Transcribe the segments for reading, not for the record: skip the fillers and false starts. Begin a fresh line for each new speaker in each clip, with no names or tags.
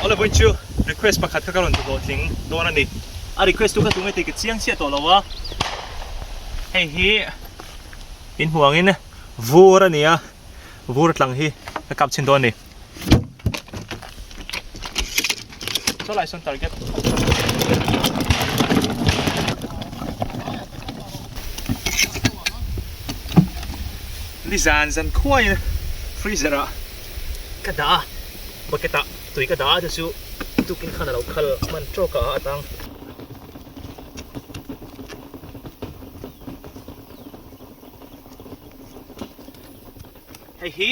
Awle vawiin chu request pakhat kha ka rawn hlawhtling dawn a ni. A request tu kha tunge tih ka chiang chiah tawh lo a. Hei hi in hmuh angin vur a ni a, vur tlang hi ka kap chhin dawn a ni. Saw lai sawn target. Ni zan zan khuaiin freezer ah ka dah a, bucket ah tui ka dah a chu chu tukin khan a lo khal hman tawk a atang. Hei hi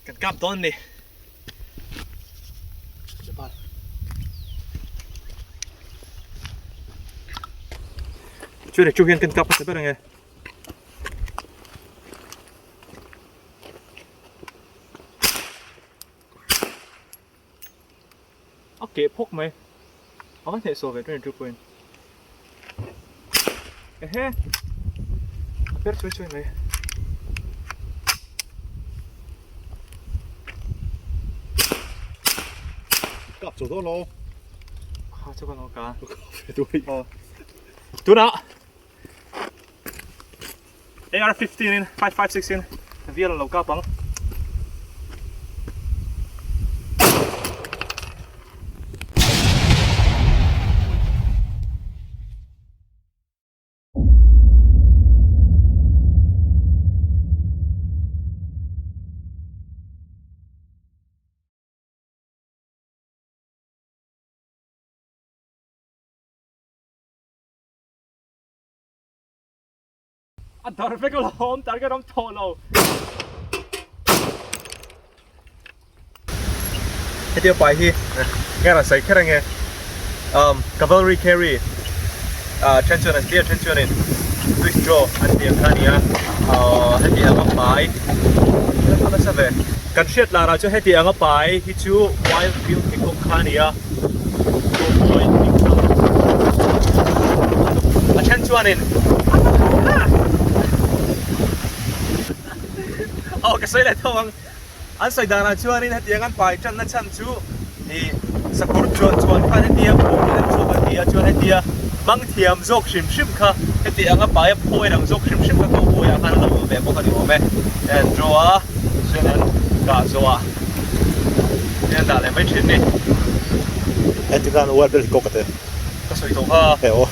kan kap dawn ni. Chu leh chu hian kan kap hmasa ber ang e. A keh phawk mai. A va hnehsawh ve 22 point. Ehe. A per chuai chuai mai.
Kap chu dawn lo.
Ha chu kan ka. Tunah AR-15 in 5.56 in vial an lo kap ang. A dar vek alawm, target awm tawh lo. Hetia pai hi nge rawn sawi kher ange um cavalry carry ah then chuan an tia then chuanin quick draw an ti ang kha a ni a ah heti anga pai a nasa ve. Kan hriat larah chuan heti anga pai hi chu wild bill hikawk kha a ni a. A then chuanin aw ka sawi leh tho ang an sawi danah chuanin hetiang an pai tanna chhan chu ih sakawr chuan chuan khan hetia pawhin an chhuak an ti a chuan hetia hmang thiam zawk hrim hrim kha heti anga paia phawi rang zawk hrim hrim kha cowboy ah khan an lo awm ve bawk a ni awm e hei an draw a chuan an kah zawh ah. Hian dah leh mai thin ni.
Heti khan uar ber hi kawk a te.
Ka sawi tawh kha.
He aw.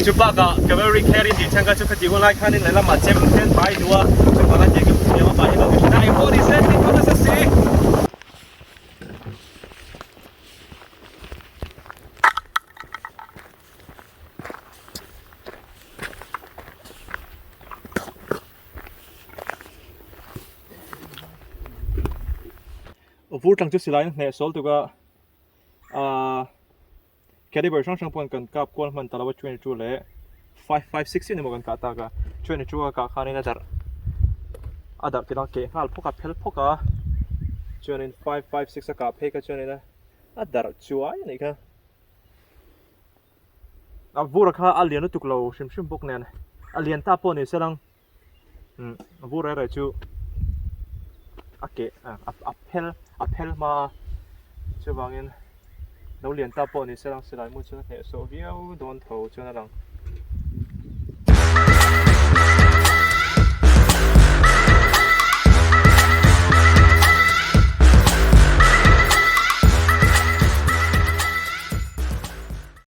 Chu bakah cavalry carry tih chhan kha chu khati hun lai khanin lehlamah chem ten pai duh a, chuvanga tiang hi hmuh thiam a pai hi lo ti thin a, engpawh ni se tih pawh nasa si. Vur tlang chu silaiin hneh sawl tuk a ahh caliber hrang hrang pawh kan kap kual hman ta lo a 22 leh 556 in emaw kan kah tak a 22 a kah khanin a darh a darh tih lang keh nghal phawk a phel phawk a chuanin 556 a kah phei kha chuanin a darh chuai a nih kha. A vur kha a lian lutuk lo hrim hrim bawk nen a lian ta pawh ni se lang umm a vur reh reh chu a keh a phel a phel hma a chuvangin lo lian ta pawh ni se lang silai mu chu a hnehsawh viau dawn tho chuan a lang.